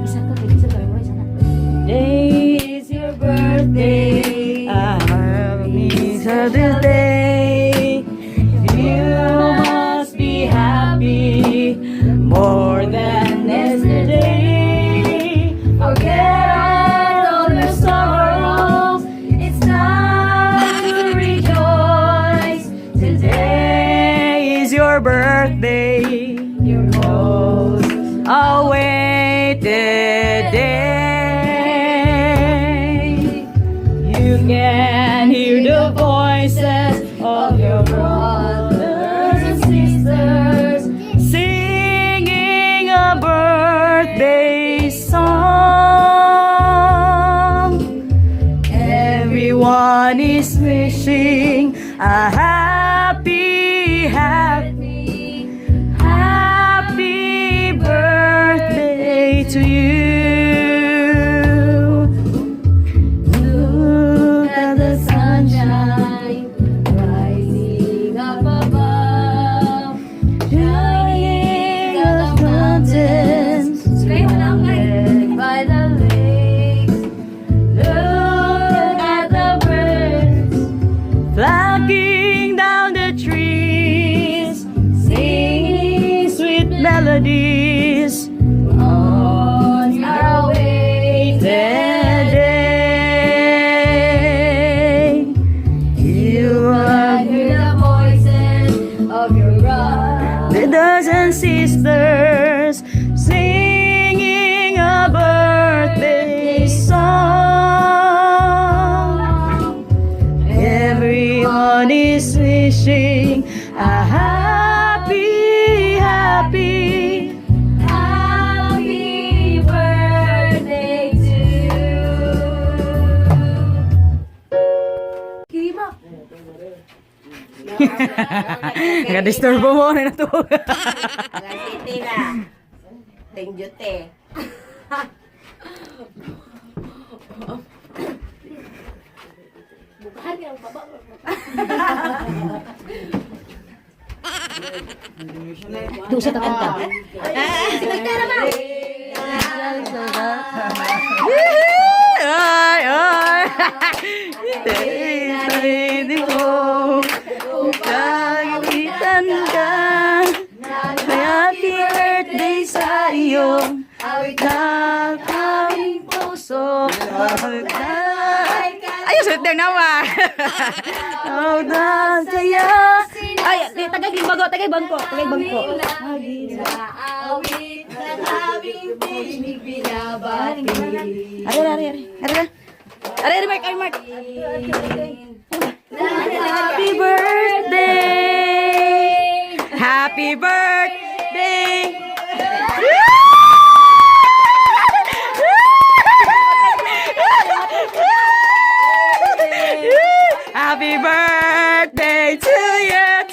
Isa ka, isa ka, isa na. Today is your birthday. Happy birthday. You must be happy more than yesterday. Forget all your sorrows. It's time to rejoice. Today is your birthday. Your most awaited day. You can hear the voices of your brothers and sisters singing a birthday song. Everyone is wishing a happy, happy, happy birthday to you. Look at the sunshine Rising up above. Shining the mountains. By the lakes. Look at the birds flocking down the trees, singing sweet melodies. On our way. The day you are Hear the voices of your brothers. Brothers and sisters singing a birthday song. Everyone is wishing a happy, happy, Happy birthday to you. Kima. Nag-disturbo mo na to. City na. Tingjute. Bukahan ka ng baba. Doon sa takanta. Ay, ay. Hindi ko. Kagitan ka. Happy birthday sa iyo. Ng aming puso. Ay, sulit na naman. Oh, saya. Ay, di, tagay limbago, tagay bangko, tagay bangko. Awit ng aming tinig binabati. Ari, ari, ari. Ari, ari. Ari, ari, Mark, ari, Mark. Happy birthday! Happy birthday! Happy birthday to you!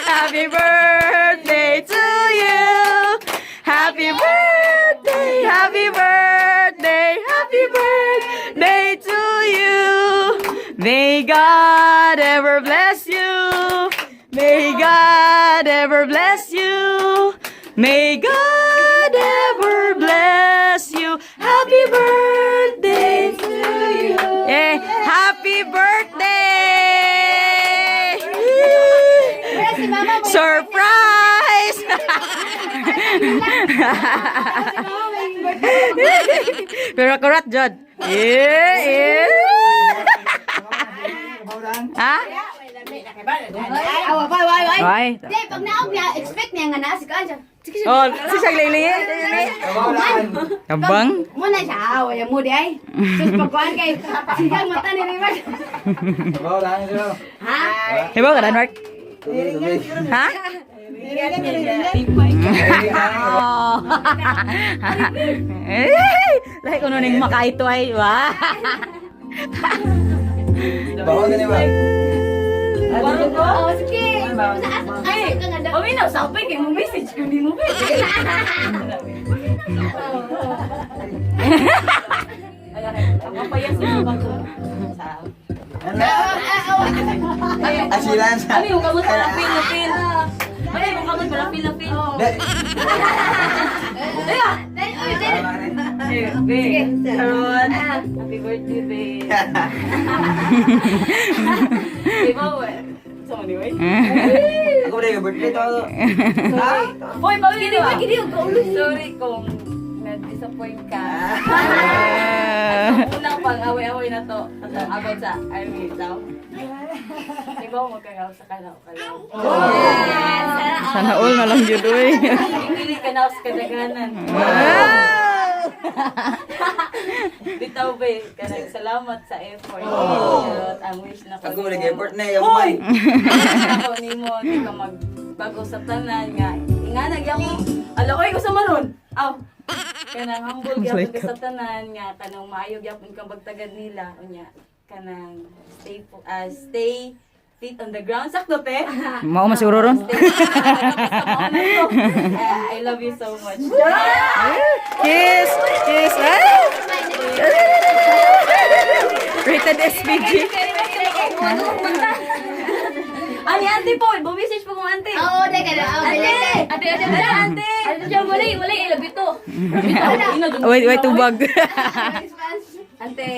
Happy birthday to you! Happy birthday! Happy birthday! Happy birthday to you! May God ever bless you! May God ever bless you! May God ever bless you! Happy birthday to you! Eh, happy birthday! Surprise! Pero kurat, Jod. Yeah. Ha? Awa pa, why, why? Ay. Di, pag naog niya, expect niya nga naa si Kaan siya. Sige, sige. Oh, si siya lili. Kabang. Muna siya, ah, wala mo di ay. Sus, pagkuhan kay, sigang mata ni Rimas. Ha? Hibaw ka, Mark? Ha? Eh, lahi ko ning makaito ay. Wah. Oh, sige. Ay, Paminaw sa kay mo message kung di mo pwede. Mapayas sa bangko. Sa Asilan sa. Ano yung kamot para feel na feel? Ano yung kamot para feel na feel? Sige. Karon. Happy birthday, babe. Di ba, we? Sa mo ni, we? Ako ba yung birthday to? Sorry. Hoy, pawin ba? Sorry kung na-disappoint ka. At unang pag-away-away na to. About sa army daw. Di ba magkagaw sa kanaw ka lang? Sana all na lang yun, uy. Pili ka na sa kadaganan. Bitaw ba kanang salamat sa effort. Charot, ang wish na ko. Ako ba nimo. nag-effort na yung Hoy! man. Ako nimo di ka magbago sa tanan nga. Nga nagyamo. Ala oy usa man ron. Aw. Kanang humble gyapon ka sa tanan nga kanang maayo gyapon kang bagtagad nila unya kanang stay stay feet on the ground sakto te. Mao man siguro ron. Stay I love you so much. Kiss! Kiss! Ay! Rated SPG. Ani auntie po, bumessage po kong auntie. Oo, teka na. Oo, Ate! dali. Ate, ate, ate, ate! Ate, siya, walay, walay, ilab ito. Wait, wait, tubag. Ante,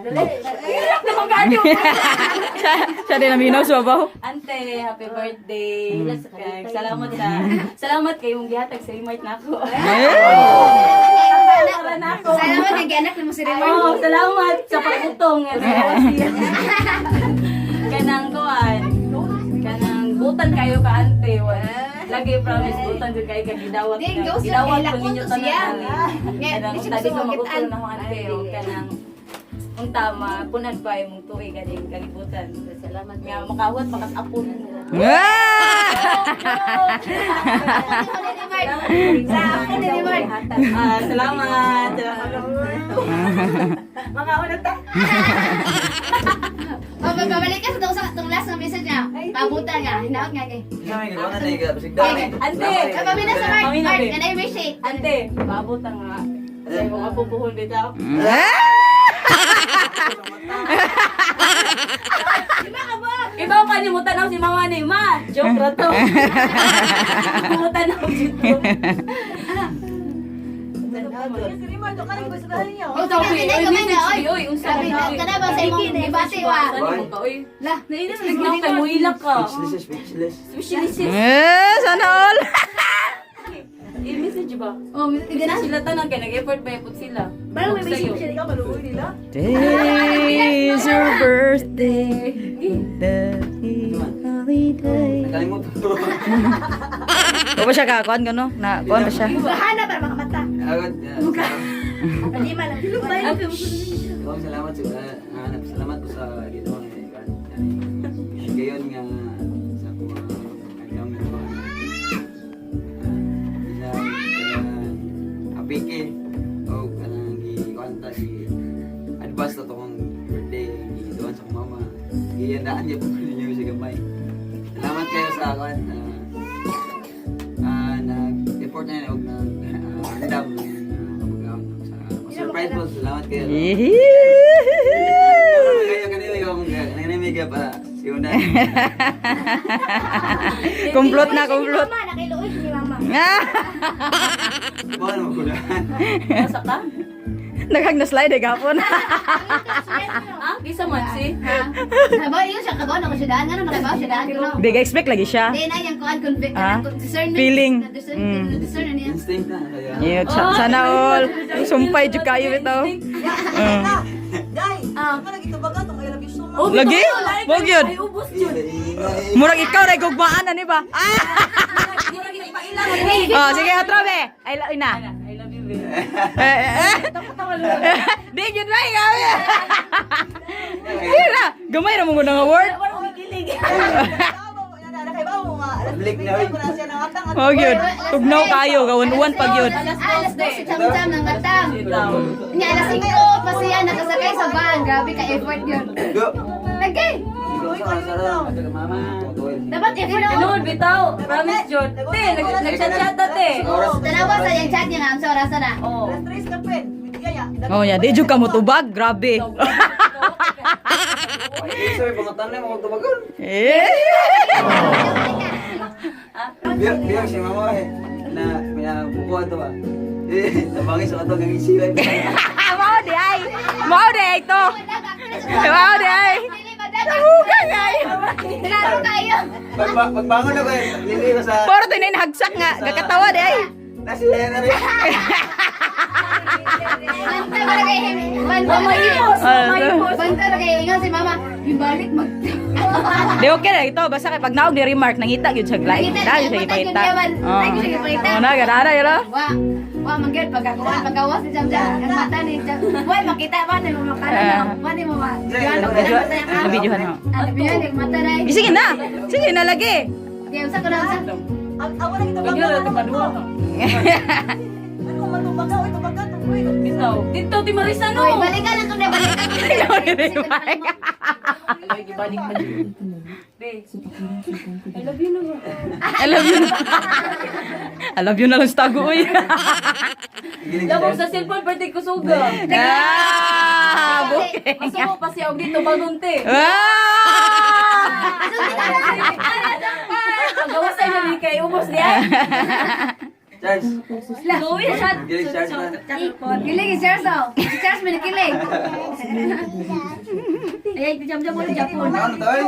dali. Hirap na kong kaano. Siya din naminaw sa babaw. Ante, happy birthday. Kay- Salamat sa, salamat kay mong gihatag sa invite na ako. Para na ako. Salamat kay anak mo si Remar. Oh, salamat sa pagutong. Kanang kuan. Kanang butan kayo ka ante. Lagi promise butan jud kayo ka gidawat. Di, na- ghost Gidawat lang, ko ninyo kailan ko tanan siya. ani. Nga, Kanang di siya unta di gusto ko makitaan. magutol na ko ante. O kanang unta mapunad pa imong tuig ganing kalibutan. Salamat. Nga makawat makas apon. Ah! Sa ako ni Remar. Ah, salamat. Makauna ta. Oh, babalik ka sa tong sa tong last na message niya. Pabutan nga, hinaot nga kay. Ante. Pamina sa Mark, Pamina, Mark, babe. and I wish it. Ante, paabot ang nga. Sa imong apo puhon bitaw. Iba pa ni mo tanaw si mama ni ma. Joke ra to. Mo tanaw dito. Oh, sige, Oy, gamay na, oy. oy, unsa Grabe man na, oy. kada ba sa imong gibati wa? Saan mo ka, oy? Lah, Expect na kay muhilak ka. Speechless, speechless. Speechless. Eh, sana all. I-message ba? Oh, Hindi na sila tanan kay nag-effort ba yapot sila. Parang may message siya, ikaw maluoy nila. Today is your birthday. The holiday. Nakalimutan ko. Wa ba siya ka kuan gano? Na kuan ba siya? Bahana para makamata. Agad. Hindi man lang. Salamat salamat sa salamat ko sa ginawa nga gayon nga sa kuha ang dami ko bilang kanang apike o kanang gikwanta si advance na to kong birthday gituan sa kong mama gihandaan niya po ninyo sa gamay. Salamat kayo sa kuan nag-effort na yun og nag andam ng sa surprise po. Salamat kayo. Kaya kanina yung kanina pa si Una. Kumplot na, kumplot. Mama, nakiluoy si mama. Ah! Buwan mo kulan. Asa ka? Naghag na slide eh, gapon. Ah, gisa man si. Sabaw iyo siya kabaw na ko siya daan ngano nakabaw siya daan kuno. Di ga-expect lagi siya. Di na yang kuan convict Ah? discernment. Feeling. Discern Mm. discern na niya. Instinct na kaya. Yeah, sana all. Sumpay jud kayo bitaw. Day, ako nagitubagan tong I love you so much. Oh, Lagi? Wag yun. Ay, ubos yun. Murag ikaw ra gugmaan na ni ba? Ah! Oh, sige otro be. Ay la na. I love you, babe. Eh, eh, eh. Di gyud ba ikaw? Tira, gamay ra mo nga word. Wala mo kilig. Public na, oy. Oh, gyud. Tugnaw kayo, gawon-uwan pag yun. Alas 12 cham-cham ng matang. Nya alas 5 pa siya nakasakay sa van. Grabe ka effort yun. Go. Lagi. Ikaw sa sarap. Mama. Dapat i-follow. Tinuod bitaw. Promise jud. Te, nag-chat ta te. Oras. Tanawa sa yung chat niya nga, ang sa oras na. Oh. Alas 3 ka pen. Bigaya. Oh, ya, di jud ka motubag, grabe. Eh, sabi, pangatan na, mga tubagon. Eh. Biyak, biyak si mama eh. Na, pinabukuha to ba? Eh, tabangin sa katong ang isiwan. Mao di ay. Mao di ay to. Mao di ay. Tahugan ay. Klaro kayo. Pagbangon ako eh, lili ko sa... Puro to hagsak nga, gakatawa di ay. Nasa na rin. Banta ba kay Banta ba kay Banta ba kay ingon si mama. Ibalik mag. Di okay na ito, basta kay pag naog ni remark nangita gyud siya like. Nangita, Dahil siya nangita, ipakita. gyud siya, siya ipakita. Oh, na gana yun. Wa, wa manggil pagkakuan pagkawas ni Jam Jam. Ang mata ni Jam. Wa makita ba ni mo makala na. Wa ni mo ma. Nabidyohan mo. Ano biyan yung mata na. Eh, sige na. Sige na lagi. Di unsa ko na unsa. Ang awa na kita Bigla na tumaduha. Ano matubaga oy tubaga tuboy. Bitaw. Dito ti Marisa no. Oy, balikan lang ko na balikan. Ay, gibalik pa jud. Be. I love you na. I love you na. I love you na lang sa tago oy. Labog sa cellphone pwede kusuga. Ah, bukey. Masuko pa siya og dito bagon te. Ah! Pagawas sa ni kay ubos niya. Charge. Gawin chat. Gilig charge na. Kilig si Charles oh. Si Charles may nakilig. Ay, Jam Jam wala Japon. Ano to eh?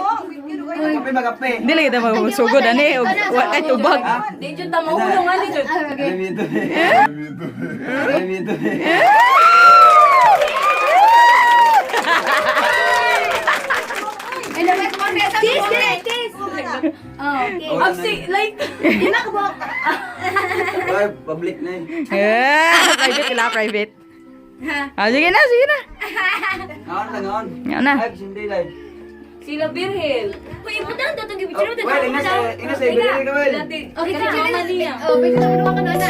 Kape ba kape? Dili kita magsugod ani og wa kay tubag. Di jud ta mahulong ani jud. Ah, okay. Alam ito eh. Alam ito eh. Ay, dapat mo sa kiss, kiss. Oh. Absi like Lima ka buhok. Ay, public na eh. Eh, private ila private. Ah, sige na, sige na. Ngaon na, ngaon. Ngaon na. Live, sindi live. sila Birhel. Uy, ibutang to tong gibitiro Oh, well, ina sa, ibigay ka, well. Okay, ka mama niya. Oh, pwede naman ka na.